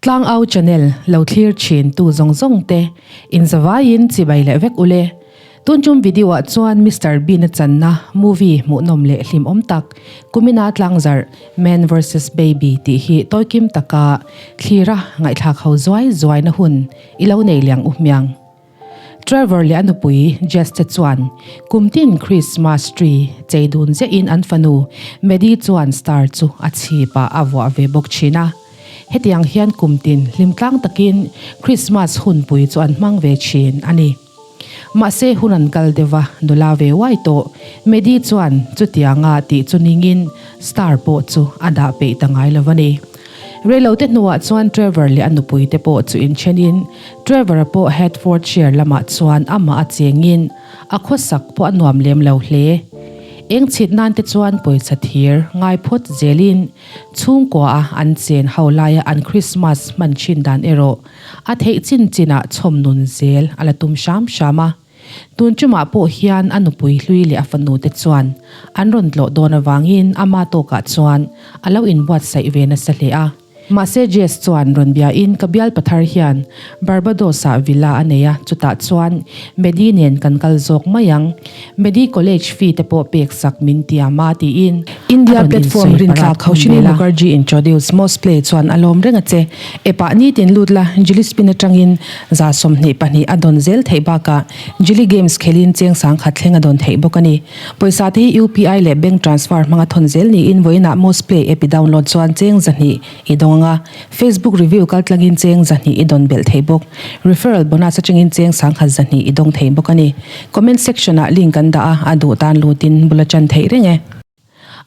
Tlangau channel lo thlir thin tu zawng zawng te in zavaiin chibai leh vek ule. Tun tum video ah chuan Mister Bean a channa movie hmuhnawm leh hlimawm tak kumina tlangzarh Man vs Baby tih hi tawikim taka thlira ngaihthlak ho zuai zuaina hun i lo nei liang u hmiang. Trevor leh a nupui Jess te chuan kum tin Christmas tree chei dun ziahin an fanu Maddie chuan star chu a chhipah a vuah ve bawk thin a. Hetiang hian kum tin hlimtlang takin Christmas hunpui chu an hmang ve thin a ni. Mahse hun an kal deuh a, nula ve uai tawh Maddie chuan chutianga tih chu ningin star pawh chu a dah peih ta ngai lo a ni. Reilote hnuah chuan Trevor leh a nupui te pawh chu inthenin Trevor-a pawh Hertfordshire lamah chuan amah a chengin a khawsak pawh a nuam lem lo hle. Eng chhit nan te chuan pawisa thir ngai phawt zelin chhungkua a an chen ho laia an Christmas hman thin dan erawh a theih chin chinah chhawm nun zel a la tum hram hram a. Tun tumah pawh hian a nupui hlui leh a fanu te chuan an rawn tlawh dawn avangin ama tawkah chuan a lo inbuatsaih ve nasa hle a. Mahse Jess chuan rawn biain ka bial pathar hian Barbados-ah villa a nei a, chutah chuan Maddie nen kan kal zawk mai ang. Maddie college fee te pawh pek sak min tiam a tiin a India rawn platform insawi rintlak parat khum Kaushini vel a. Mukherjee introduce Mosplay chuan a lawm reng a che. Epah nitin lut la, Jilly Spin atangin 22 a dawn zel theih bakah Jilly Games khelin cheng sangkhat thleng a dawn theih bawk a ni. Pawisa te hi UPI leh bank transfer hmanga thawn zel niin vawiinah Mosplay app i download chuan cheng 200 i dawng ang a, Facebook review kaltlangin cheng 200 i dawn belh thei bawk. Referral bonus atangin cheng sangkhat 200 i dawng thei bawk a ni. Comment section ah link kan dah a, a duh tan lutin bula chan theih reng e.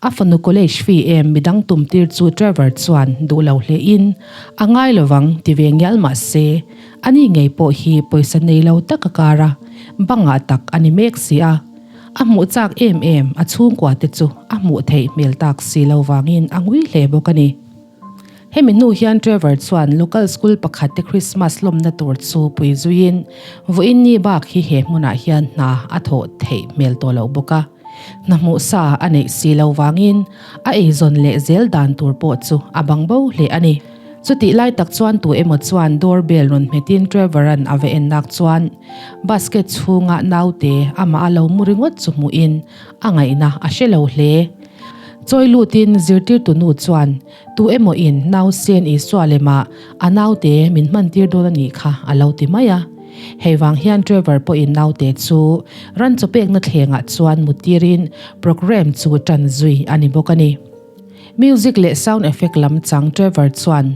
A fanu college fee em midang tum tir chu Trevor chuan duh lo hle in a ngai lovang ti ve ngial mah se ani ngei pawh hi pawisa nei lo tak a kar a, bangah tak a ni mek si a. A hmuh chak em em a chhungkua te chu a hmuh theih hmel tak si lo vangin a ngui hle bawk a ni. Hemi hnu hian Trevor chuan local school pakhat te Christmas lawmna tur chu pui zuiin vawiin ni bak hi he hmunah hian hna a thawh theih hmel tawh loh bawk a. Hna hmuh sa a neih si lo vangin a eizawn leh zel dan tur pawh chu a bang bo hle a ni. Chutih lai tak chuan tu emaw chuan door bell rawn hmetin Trevor-a'n a va en nak chuan basket chhunga naute amah a lo mu ringawt chu hmuhin a ngaihna a hre lo hle. Chawi lutin zirtirtu nu chuan Tu emaw in nausen Isua lemah a naute min hmantir dawn a nih kha a lo ti mai a. Hei vang hian Trevor pawhin naute chu ran chaw pekna thlengah chuan muttirin programme chu tan zui a ni bawk a ni. Music leh sound effect lam chang Trevor chuan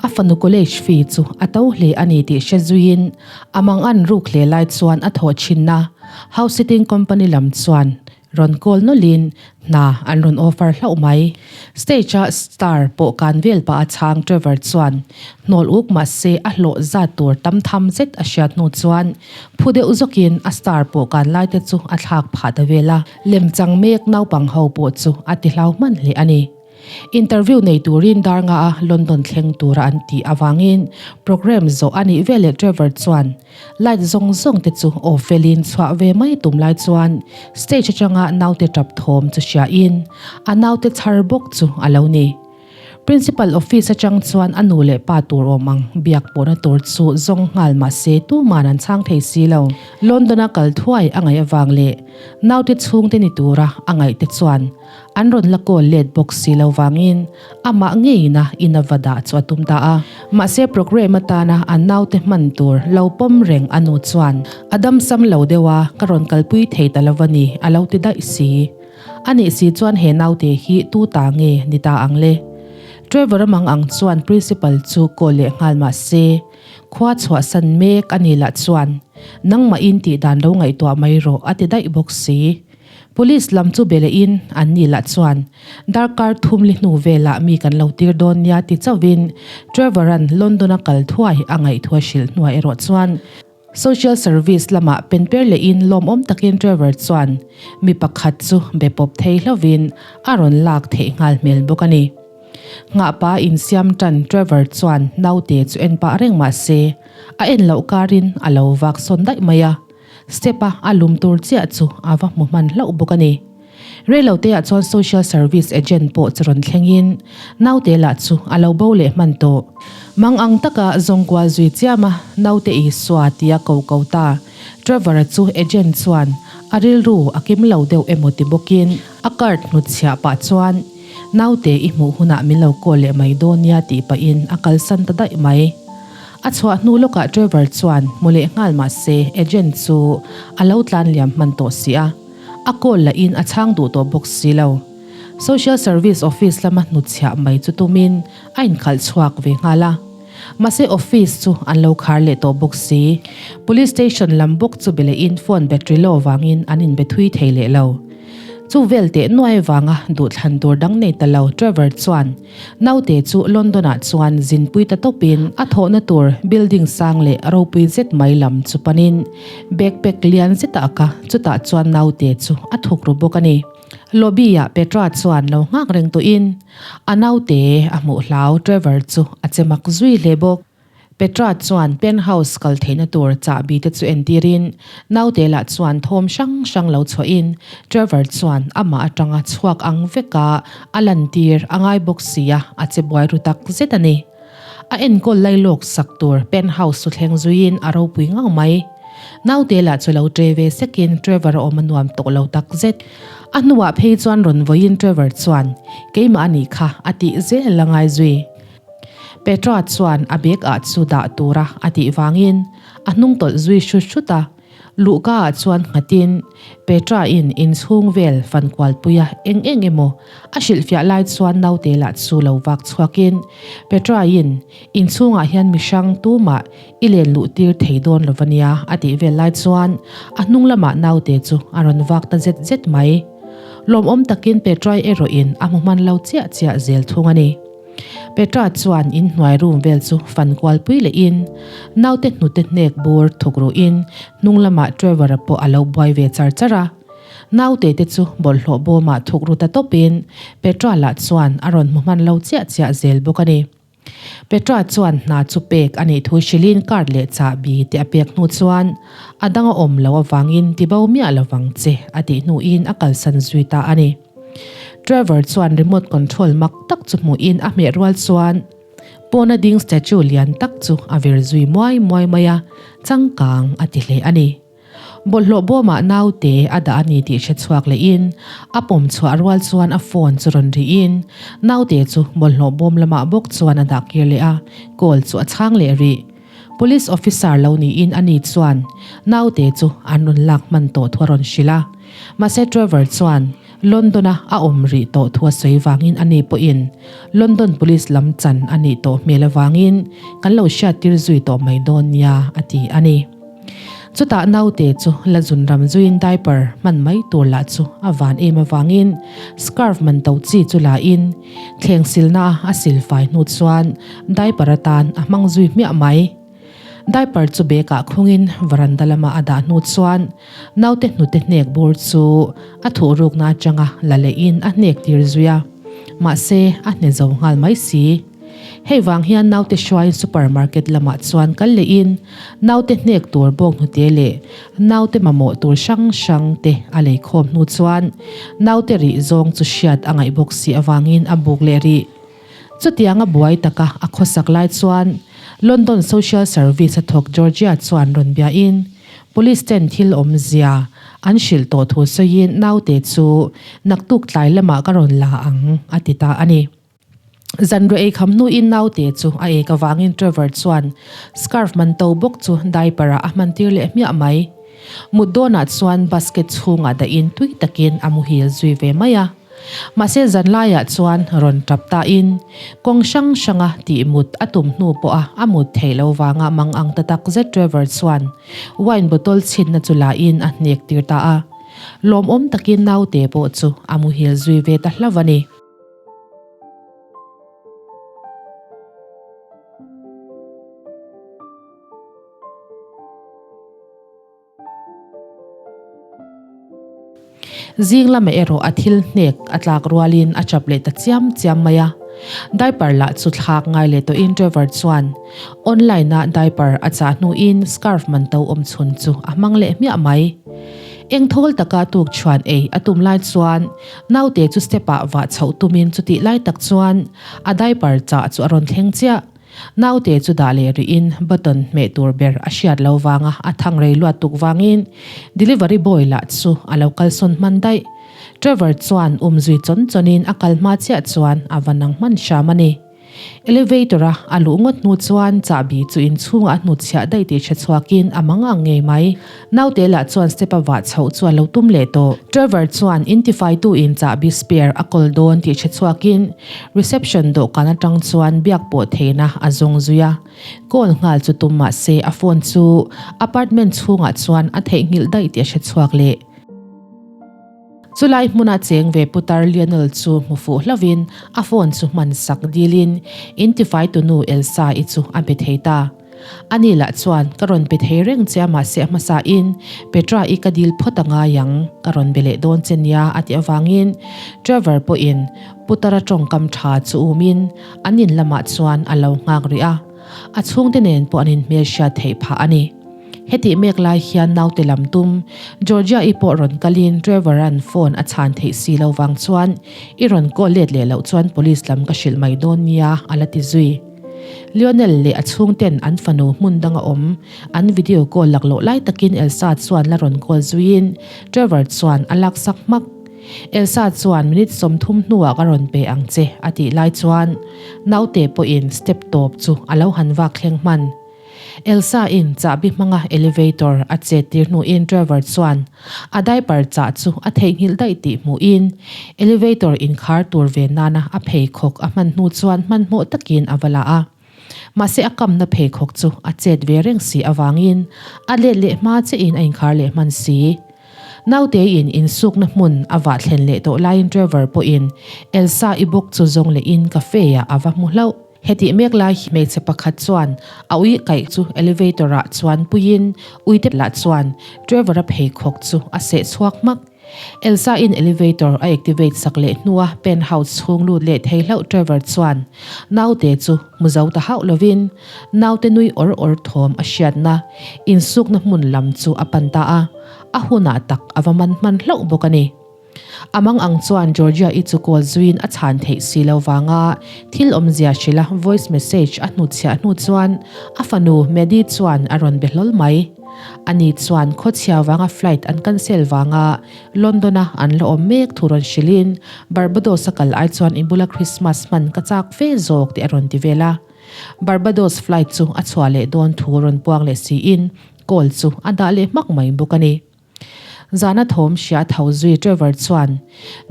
a fanu college fee chu a to hle a ni tih hre zuiin a mangan ruk hle lai chuan a thawh thinna house sitting company lam chuan Rawn call nawlhin hna an rawn offer hlauh mai. Stage a star pawh kan vel pah a chhang Trevor chuan hnawl uk mahse a hlawh zat tur tam tham zet a hriat hnu chuan phu deuh zawkin a star pawh kan lai te chu a thlak phah ta vel a. Lemchang mek naupang ho pawh chu a ti hlau hman hle a ni. Interview nei turin dar nga a London thleng tura an tih avangin programme zawh a nih veleh Trevor chuan light zawng zawng te chu off felin chhuah ve mai tum lai chuan stage atanga naute tap thawm chu hriain a naute chhar bawk chu a lo ni. Principal office atang chuan a nu leh pa tur awm ang biak pawhna tur chu zawng nghal mahse tuman an chhang thei si lo. London a kal thuai a ngaih avang leh naute chhungte ni tura a ngaih te chuan An rawn la kawl let bawk si lo vangin amah ngeina in a va dah chu a tum ta a. Mahse programme atana an naute hman tur lo pawm reng a nu chuan a damsam lo deuh a, ka rawn kalpui thei ta lo a ni a lo ti daih si. A nih si chuan he naute hi tu ta nge ni ta ang le? Trevor a mang ang chuan principal chu call leh nghal mahse khua chhuahsan mek a ni lah chuan nangmahin tih dan lo ngaihtuah mai rawh a ti daih bawk si. Police lam chu be lehin an ni lah chuan darkar thum li hnu velah mi kan lo tir dawn nia ti chauhin Trevor-a'n London-a kal thuai a ngaihthua hrilh hnuah erawh chuan Social Service lamah pen per lehin lawmawm takin Trevor chuan mi pakhat chu be pawp thei hlovin a rawn lak theih nghal hmel bawk a ni. Nghahpa insiam tan Trevor chuan naute chu en pah reng mah se a en loh karin a lo vak sawn daih mai a. Step a a lum tur chiah chu a va hmu hman hlauh bawk a ni. Reiloteah chuan Social Service Agent pawh chu rawn thlengin naute lah chu a lo bo leh hman tawh. Mang ang taka zawng kual zui chiam a, naute Isua tia ko ko ta. Trevor-a chu agent chuan a rilru a kim lo deuh emaw ti bawkin a card hnutchhiah pah chuan naute i hmuh hunah min lo call leh mai dawn nia tih pahin a kalsan ta daih mai. A chhuah hnu lawkah Trevor chuan hmu leh nghal mah se agent chu a lo tlan liam hman tawh si a, a call lahin a chhang duh tawh bawk si lo. Social Service Office lama hnutchhiah mai chu tumin a inkhalh chhuak ve nghal a. Mahse office chu an lo khar leh tawh bawk si. Police station lam bawk chu be lehin phone battery low vangin an inbe thui thei leh lo. Chu vel teh nuai vanga duhthlan tur dang nei ta lo Trevor chuan naute chu London ah chuan zinpui ta tawpin a thawhna tur building sang leh ropui zet mai lam chu panin backpack lian zet ah ka chutah chuan naute chu a thuk ru bawk a ni. Lobby ah Petra chuan lo nghak reng tawhin a naute a hmuh hlau Trevor chu a che mak zui hle bawk. Petra chuan penthouse kal theihna tur chahbi te chu entirin naute lah chuan thawm hrang hrang lo chhuahin Trevor chuan amah atanga chhuak ang veka a lantir a ngai bawk sia a che buai ru tak zet a ni. A enkawl lailawk sak tur penthouse chu thleng zuiin a ropui ngang mai. Naute lah chu lo tre ve sekin Trevor a awm a nuam tawh lo tak zet. A hnuah phei chuan rawn vawiin Trevor chuan, Keimah a nih kha, a tih zel a ngai zui. Petra chuan a bag ah chu dah tura a tih vangin a hnung tawlh zui hrut hrut a. Luhka ah chuan nghatin Petra in inchhung vel fan kualpuia eng eng emaw a hrilhfiah lai chuan naute lah chu lo vak chhuakin Petra in inchhungah hian mihrang tumah i len luh tir thei dawn lo va nia a tih vel lai chuan a hnung lamah naute chu a rawn vak ta zet zet mai. Lawmawm takin Petrai erawhin a hmu hman lo chiah chiah zel thung a ni. Petra chuan in hnuai room vel chu fan kual pui lehin naute hnute hnek bur thuk ruhin hnung lamah Trevor-a pawh a lo buai ve char char a. Naute te chu bawlhhlawh bawmah thuk ru ta tawpin Petra lah chuan a rawn hmu hman lo chiah chiah zel bawk a ni. Petra chuan hna chu pek a nih thu hrilhin card leh chahbi te a pek hnu chuan a dang a awm loh avangin ti bo miah lovang che a tih hnuin a kalsan zui ta a ni. Trevor chuan remote control mak tak chu hmuhin a hmeh rual chuan pawna ding statue lian tak chu a vir zui muai muai mai a, changkang a ti hle a ni. Bawlhhlawh bawmah naute a dah a ni tih hre chhuak lehin a pawm chhuah rual chuan a phone chu rawn rihin naute chu bawlhhlawh bawm lamah bawk chuan a dah kir leh a, call chu a chhang leh rih. Police officer lo niin ani chuan naute chu an rawn lak hman tawh thu a rawn hrilh a. Mahse Trevor chuan London-a a awm rih tawh thu a sawi vangin ani pawhin London Police lam chan a nih tawh hmel avangin kan lo hriattir zui tawh mai dawn nia a ti a ni. Chutah naute chu la zun ram zuiin diaper hman mai tur lah chu a van em avangin scarf man to chi chu la in thleng silna a sil fai hnu chuan diaper atan a hmang zui hmiah mai. Diaper chu bag ah khungin varanda lama a dah hnu chuan naute hnute hnek bur chu a thuhrukna atanga la lehin a hnek tir zui a, mahse a hne zo nghal mai si. Hei vang hian naute hruaiin supermarket lamah chuan kal lehin naute hnek tur bawk hnute leh naute mamawh tur hrang hrang te a lei khawm hnu chuan naute rih zawng chu hriat a ngaih bawk si avangin a buk leh rih. Chutianga buai taka a khawsak lai chuan London Social Service a thawk Georgia chuan rawn biain Police ten thil awmzia an hrilh tawh thu sawiin naute chu naktuk tlai lamah ka rawn la ang a ti ta a ni. Zanriah ei kham hnuin naute chu a ek avangin Trevor chuan scarf man to bawk chu diaper ah a hman tir leh hmiah mai. Mut dawnah chuan basket chhungah dahin tui takin a muhil zui ve mai a. Mahse zanlaiah chuan rawn tap tain kawng hrang hranga tih mut a tum hnu pawha a mut theih lo vanga mang ang ta tak zet Trevor chuan wine bottle chhinna chu lain a hnek tir ta a. Lawmawm takin naute pawh chu a muhil zui ve ta hlauh a ni. Zing lamah erawh a thil hnek a tlak rualin a chap leh ta chiam chiam mai a. Diaper lah chu thlak ngai leh tawhin Trevor chuan online-a diaper a chah hnuin scarf man to awm chhun chu a hmang leh hmiah mai. Eng thawl taka tuk chhuan ei a tum lai chuan naute chu step ah vah chhoh tumin chutih lai tak chuan a diaper chah chu a rawn thleng chiah. Naute chu dah leh rihin button hmeh tur ber a hriat lo vanga a thang rei luat tuk vangin delivery boy lah chu a lo kalsawn hman daih. Trevor chuan umzui chawn chawnin a kal hma chiah chuan a va nang hman hram a ni. Elevator a a luh ngawt hnu chuan chahbi chu inchhungah a hnutchhiah daih tih hre chhuakin a mang ang ngei mai. Naute lah chuan step a vah chhoh chu a lo tum leh tawh. Trevor chuan intifaitu in chahbi spare a kawl dawn tih hre chhuakin reception dawhkan atang chuan biak pawh theihna a zawng zui a. Call nghal chu tum mah se a phone chu apartment chhungah chuan a theihnghilh daih tih a hre chhuak leh. Chulai hmuna cheng ve Putar Lionel chu hmu fuh hlauhin a phone chu hman sak dilin intifai tunu Elsa-i chu a be thei ta. Ani lah chuan ka rawn pe thei reng che a mahse a hmasain Petra-i ka dil phawt a ngai ang, ka rawn be leh dawn che nia a tih avangin Trevor pawhin Putara tawngkam tha chu umin an in lamah chuan a lo nghak rih a, a chhungte nen pawh an inhmelhriat theih phah a ni. Hetih mek lai hian naute lam tum Georgia-i pawh rawn kalin Trevor-a'n phone a chhan theih si lo vang chuan i rawn call let leh loh chuan police lam ka hrilh mai dawn nia a la ti zui. Lionel leh a chhungten an fanu hmun danga awm an video call laklawh lai takin Elsa chuan la rawn call zuiin Trevor chuan a laksak hmak. Elsa chuan minute 30 hnuah ka rawn pe ang che a tih lai chuan naute pawhin step tawp chu a lo han vak thleng hman. Elsa in chahbi hmanga elevator a chet tir hnuin Trevor chuan a diaper chah chu a theihnghilh daih tih hmuhin elevator inkhar tur ve nana a pheikhawk a hman hnu chuan hmanhmawh takin a va la a. Mahse a kamna pheikhawk chu a chet ve reng si avangin a let leh hma chiahin a inkhar leh hman si. Nauteiin insukna hmun a vah thlen leh tawh laiin Trevor pawhin Elsa i bawk chu zawng lehin cafe ah a va hmu hlauh. Hetih mek lai hi hmeichhe pakhat chuan a ui kaih chu elevator ah chuan puiin uite lah chuan Trevor-a pheikhawk chu a seh chhuak hmak. Elsa-in elevator a activate sak leh hnua penthouse chhung lut leh thei hlauh Trevor chuan naute chu hmu zo ta hauh lovin naute nui awr awr thawm a hriatna insukna hmun lam chu a pan ta a, a hunah tak a va man hman hlauh bawk a ni. A mang ang chuan Georgia-i chu call zuiin a chhan theih si lo vanga thil awmzia hrilh a voice message a hnutchhiah hnu chuan a fanu Maddie chuan a rawn be hlawl mai. Ani chuan khawchhia vanga flight an cancel vanga London-a an la awm mek thu rawn hrilhin Barbados-a kal ai chuan i bula Christmas hman ka chak fe zawk tih a rawn ti vel a. Barbados flight chu a chhuah leh dawn thu rawn puang leh siin call chu a dah leh hmak mai bawk a ni. Zana thawm hria tho zui Trevor chuan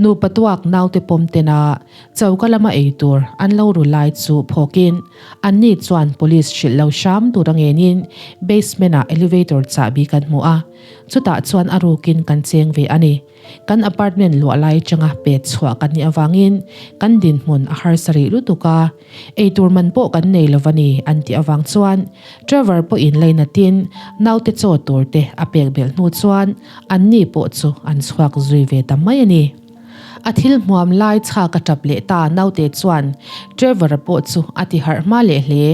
nupa tuak naute pawm tena choka lama ei tur an lo ru lai chu phawkin anni chuan police hrilh lo hram tur a ngenin basement ah elevator chahbi kan hmu a, chutah chuan a rukin kan cheng ve a ni. Kan apartment luah lai atanga pet chhuah kan nih avangin kan dinhmun a harsa rih lutuk a. Eitur man pawh kan nei lo va ni an tih avang chuan Trevor pawhin lainatin naute chaw tur te a pek belh hnu chuan anni pawh chu an chhuak zui ve ta mai a ni. A thil hmuam lai chhak a tap leh ta naute chuan Trevor-a pawh chu a ti harh hma leh hle.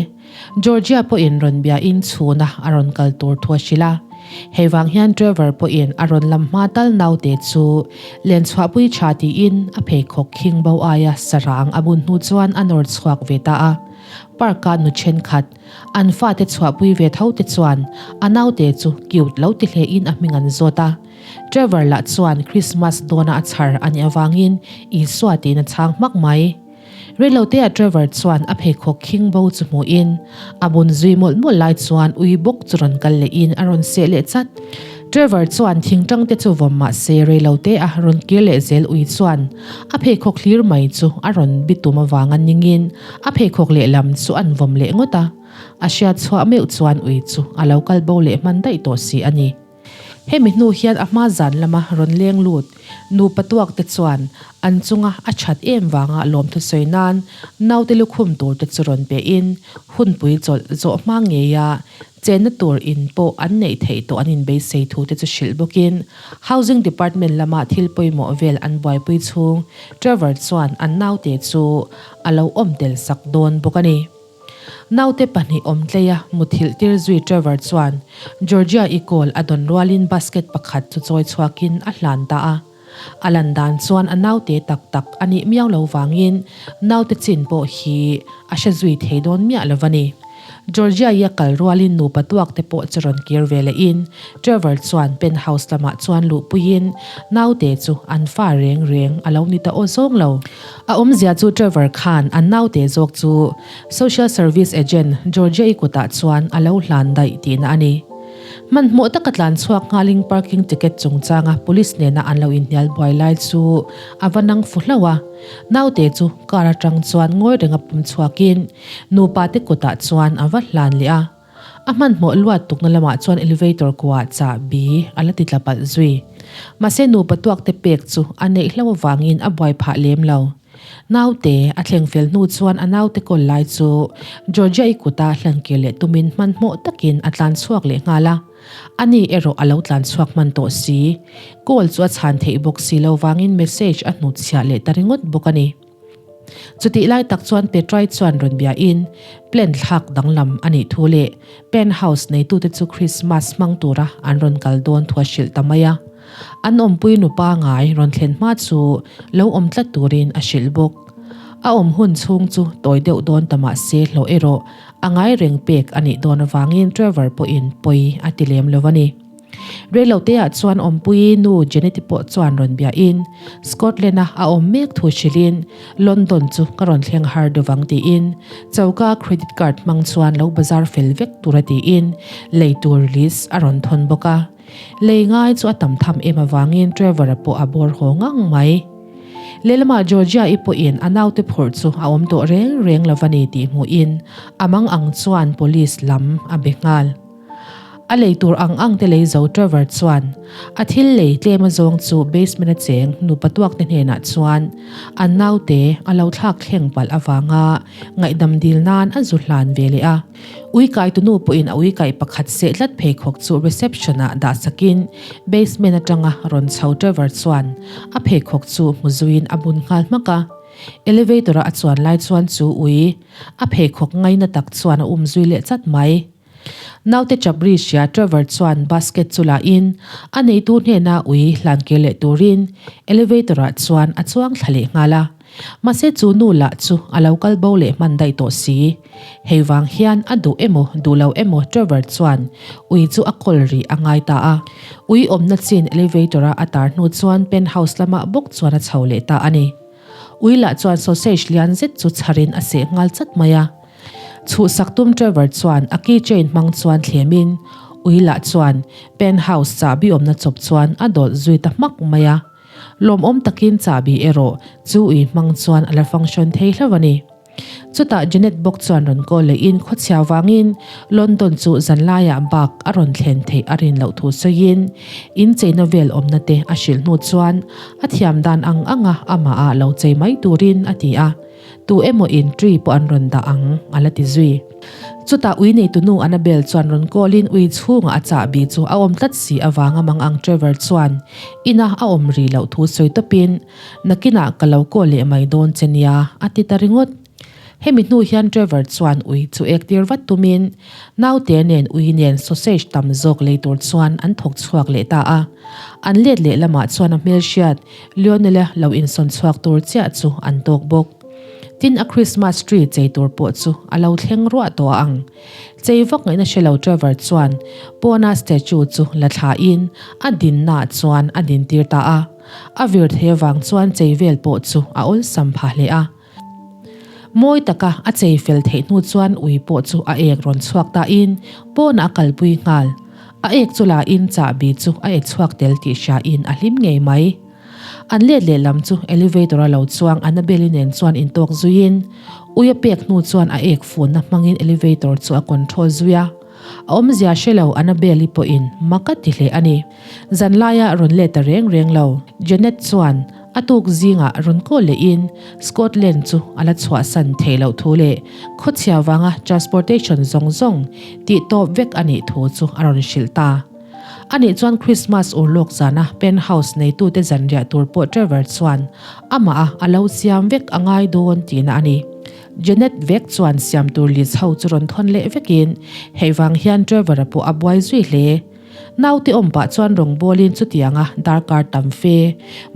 Georgia pawhin rawn biain chhuna a rawn kal tur thu a hrilh a. Hei vang hian Trevor pawhin a rawn lam hma tal naute chu len chhuahpui tha tiin a pheikhawk khing bo aia sarang a bun hnu chuan a nawr chhuak ve ta a. Park-a nu thenkhat, an fate chhuahpui ve tho te chuan a naute chu cute lo ti hlein a hming an zawt a. Trevor lah chuan Christmas dawna a chhar a nih avangin Isua tiin a chhang hmak mai. Reilotea Trevor chuan a pheikhawk khing bo chu hmuhin a bun zui mawlh mawlh lai chuan ui bawk chu rawn kal lehin a rawn seh leh chat. Trevor chuan thingtang te chu vawm mah se reilotea rawn kir leh zel ui chuan a pheikhawk hlir mai chu a rawn bitum avanga ningin a pheikhawk lehlam chu an vawm leh ngawt a. A hriat chhuah meuh chuan ui chu a lo kal bo leh hman daih tawh si a ni. Hemi hnu hian a hma zan lama rawn leng lut nupa tuak te chuan an chunga a that em vanga lawmthu sawi nan naute lukhum tur te chu rawn pe in hunpui chawlh zawh hma ngeia chenna tur in pawh an neih theih tawh an inbeisei thu te chu hrilh bawkin Housing Department lama thil pawimawh vel an buaipui chhung Trevor chuan an naute chu a lo awm tel sak dawn bawk a ni. Naute pahnih awm tleia muthilh tir zui Trevor chuan Georgia-i call a dawn rualin basket pakhat chu chawi chhuakin a hlan ta a. A lan dan chuan a naute tak tak a nih miau lo vangin naute chin pawh hi a hre zui thei dawn miah lo a ni. Georgia-i a kal rualin nupa tuak te pawh chu rawn kir ve lehin Trevor chuan penthouse lamah chuan luhpuiin naute chu an fa reng reng a lo ni ta aw zawng lo. A awmzia chu Trevor khan an naute zawk chu Social Service Agent Georgia-i kutah chuan a lo hlan daih tihna a ni. Hmanhmawh taka tlan chhuak nghalin parking ticket chungchanga police nena an lo inhnial buai lai chu a va nang fu hlauh a. Naute chu car atang chuan ngawi renga pum chhuakin nupa te kutah chuan a va hlan leh a. A hmanhmawh luat tukna lamah chuan elevator kuah chahbi a la ti tla palh zui. Mahse nupa tuak te pek chu a neih hlauh avangin a buai phah lem lo. Naute a thleng fel hnu chuan a naute kawl lai chu Georgia-i kuta hlankir leh tumin hmanhmawh takin a tlan chhuak leh nghal a. Ani erawh a lo tlan chhuak hman tawh si. Call chu a chhan theih bawk si lo vangin message a hnutchhiah leh ta ringawt bawk a ni. Chutih lai tak chuan Petrai chuan rawn biain plan thlak danglam a nih thu leh penthouse neitute chu Christmas hmang tura an rawn kal dawn thu a hrilh ta mai a. An awmpui nu pangai rawn thlen hma chu lo awm tlat turin a hrilh bawk. A awm hun chhung chu tawi deuh dawn ta mah se hlawh erawh a ngai reng pek a nih dawn avangin Trevor pawhin pawi a ti lem lo a ni. Reiloteah chuan awmpui nu Janet-i pawh chuan rawn biain Scotland-a a awm mek thu hrilhin London chu ka rawn thleng har deuh ang tiin choka credit card hmang chuan lo bazar fel vek tura tiin lei tur list a rawn thawn bawk a. Lei ngai chu a tam tham em avangin Trevor-a pawh a bawr haw ngang mai. Lehlamah Georgia-i pawhin a naute phurh chu a awm tawh reng reng lo va ni tih hmuhin a mang ang chuan police lam a be nghal. A lei tur ang ang te lei zo Trevor chuan a thil lei tlem azawng chu basement a cheng nupa tuakte hnenah chuan an naute a lo thlak thleng palh avanga ngaihdam dil nan a zu hlan ve leh a. Ui kaitunu pawhin a ui kaih pakhat seh tlat pheikhawk chu reception ah dah sakin basement atanga rawn chho Trevor chuan a pheikhawk chu hmu zuiin a bun nghal hmak a. Elevator a a chuan lai chuan chu ui a pheikhawk ngaina tak chuan a um zui leh chat mai. Naute chapri hria Trevor chuan basket chu la in a neitu hnena ui hlan kir leh turin elevator ah chuan a chuang thla leh nghal a. Mahse chu nu lah chu a lo kal bo leh hman daih tawh si. Hei vang hian a duh emaw duh lo emaw Trevor chuan ui chu a kawl rih a ngai ta a. Ui awmna chin elevator a a tar hnu chuan penthouse lamah bawk chuan a chho leh ta a ni. Ui lah chuan sausage lian zet chu chharin a seh nghal chat mai a. Chhuhsak tum Trevor chuan a keychain hmang chuan thlemin ui lah chuan penthouse chahbi awmna chawp chuan a dawlh zui ta hmak mai a. Lawmawm takin chahbi erawh chu ui hmang chuan a la function thei hlauh a ni. Chutah Janet bawk chuan rawn call lehin khawchhia vangin London chu zanlaiah bak a rawn thlen theih a rin loh thu sawiin in cheina vel awmna te a hrilh hnu chuan a thiam dan ang anga amah ah lo chei mai turin a ti a. Tu emaw in tree pawh an rawn dah ang, a la ti zui. Chutah ui neitunu Annabel chuan rawn call in ui chhungah a chahbi chu a awm tlat si avanga mang ang Trevor chuan ina a awm rih loh thu sawi tawpin nakinah ka lo call leh mai dawn che nia a ti ta ringawt. Hemi hnu hian Trevor chuan ui chu ek tir vat tumin naute nen ui nen sausage tam zawk lei tur chuan an thawk chhuak leh ta a. An let leh lamah chuan a hmelhriat Lionel-a lo insawn chhuak tur chiah chu an tawk bawk. Tin, a Christmas tree chei tur pawh chu a lo thleng ruah tawh ang. Chei vak ngaihna hre lo Trevor chuan pawna statue chu la thlain a dinnaah chuan a dintir ta a. A vir thei avang chuan chei vel pawh chu a awlsam phah hle a. Mawi taka a chei fel theih hnu chuan ui pawh chu a ek rawn chhuak tain pawnah a kalpui nghal. A ek chu lain chahbi chu a ek chhuak tel tih hriain a hlim ngei mai. An let lehlam chu elevator a lo chuang Annabelle-i nen chuan intawk zuiin ui a pek hnu chuan a ek funna hmangin elevator chu a control zui a. A awmzia hre lo Annabelle-i pawhin mak a ti hle a ni. Zanlaia rawn let ta reng reng lo. Janet chuan a tuk zingah rawn kawl lehin Scotland chu a la chhuahsan theih loh thu leh khawchhia vanga transportation zawng zawng tih tawp vek a nih thu chu a rawn hrilh ta. Anih chuan Christmas urlawk zana penthouse neitute zanriah tur pawh Trevor chuan amah a a lo siam vek a ngai dawn tihna a ni. Jeanette vek chuan siam tur list ho chu rawn thawn leh vekin hei vang hian Trevor-a pawh a buai zui hle. Naute awm pah chuan rawngbawlin chutianga darkar tam fe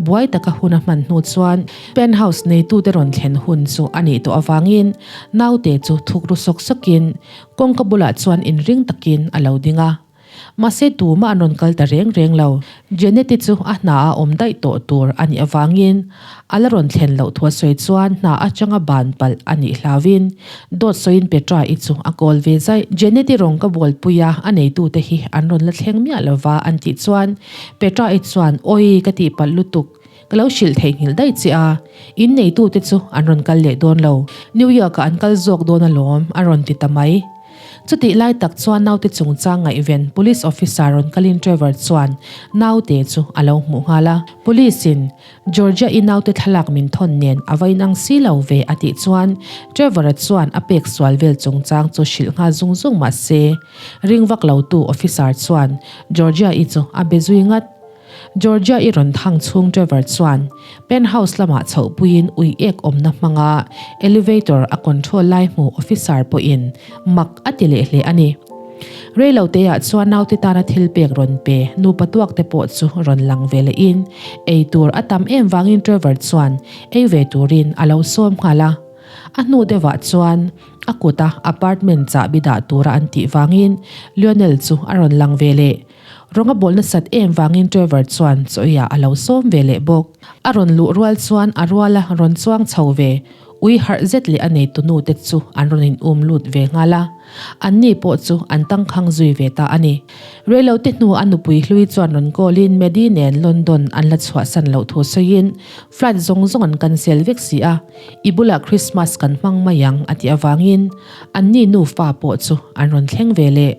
buai taka hun a hman hnu chuan penthouse neitute rawn thlen hun chu a nih tawh avangin naute chu thukru sawk sawkin kawngka bulah chuan inring takin a lo ding a. Mahse tumah an rawn kal ta reng reng lo. Jeanette-i chu a hna a awm daih tawh tur a nih avangin a la rawn thlen loh thu a sawi chuan hna atanga ban palh a nih hlauhin dawt sawiin Petra-i chu a kawl ve zaih. Jeanette-i rawng ka bualpui a, a neitute hi an rawn la thleng miah lova an tih chuan Petra-i chuan Awi ka tih palh lutuk, ka lo hrilh theihnghilh daih che a, in neitute chu an rawn kal leh dawn lo, New York-ah an kal zawk dawn alawm a rawn ti ta mai. Chutih lai tak chuan naute chungchang ngaihven Police officer rawn kalin Trevor chuan naute chu a lo hmuh nghal a. Police in Georgia i naute thlalak min thawn nen a va inang si lo ve a tih chuan Trevor-a chuan a pek sual vel chungchang chu hrilh nghal zung zung mah se ring vak lo tu officer chuan Georgia i chu a be zui ngat. Georgia i rawn thang chhung Trevor chuan penthouse lamah chhoh puiin ui ek awmna hmanga elevator a control lai hmu officer pawhin mak a ti leh hle a ni. Reilo teah chuan naute tana thil pek rawn pe nupa tuak te pawh chu rawn lang ve lehin ei tur a tam em vangin Trevor chuan ei ve turin a lo sawm nghal a. A hnu deuhah chuan a kuta apartment chahbi dah tura an tih vangin Lionel chu a rawn lang ve leh. Rawng a bawl nasat em vangin Trevor chuan chawiah a lo sawm ve leh bawk. A rawn luh rual chuan a ruala rawn chuang chho ve, ui harh zet leh a neitu nu te chu an rawn in um lut ve nghal a. An ni pawh chu an tangkhang zui ve ta a ni. Reilote hnu a nupui hlui chuan rawn call in Maddie nen London an la chhuahsan loh thu sawiin flight zawng zawng an cancel vek si a, i bulah Christmas kan hmang mai ang a tih avangin an ni nufa pawh chu an rawn thleng ve leh.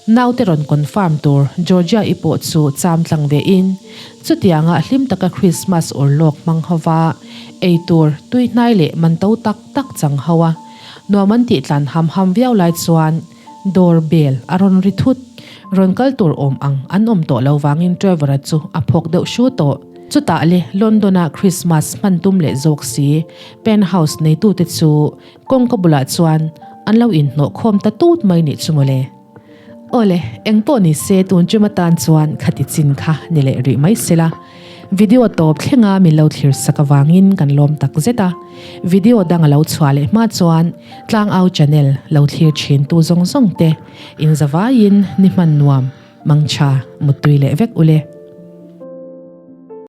Naute rawn confirm tur Georgia i pawh chu cham tlang ve in, chutianga hlim taka Christmas urlawk hmang hova ei tur tui hnai leh man to tak tak chang ho a, nuam an tih tlan ham ham viau lai chuan door bell a rawn ri thut. Rawn kal tur awm ang an awm tawh lo vangin Trevor-a chu a phawk deuh hru tawh. Chutah le London-a Christmas hman tum leh zawk si penthouse neitute chu Kawngka bulah chuan an lo inhnawh khawm ta tut mai nih chu mawle. Awle, eng pawh ni se tun ṭum atan chuan khati chin kha ni leh rih mai sela. Video tawp thlenga min lo thlir sak avangin kan lawm tak zet a. Video dang a lo chhuah leh hma chuan Tlangau channel lo thlir thin tu zawng zawng te inzavaiin ni hman nuam mangtha muttui leh vek ule.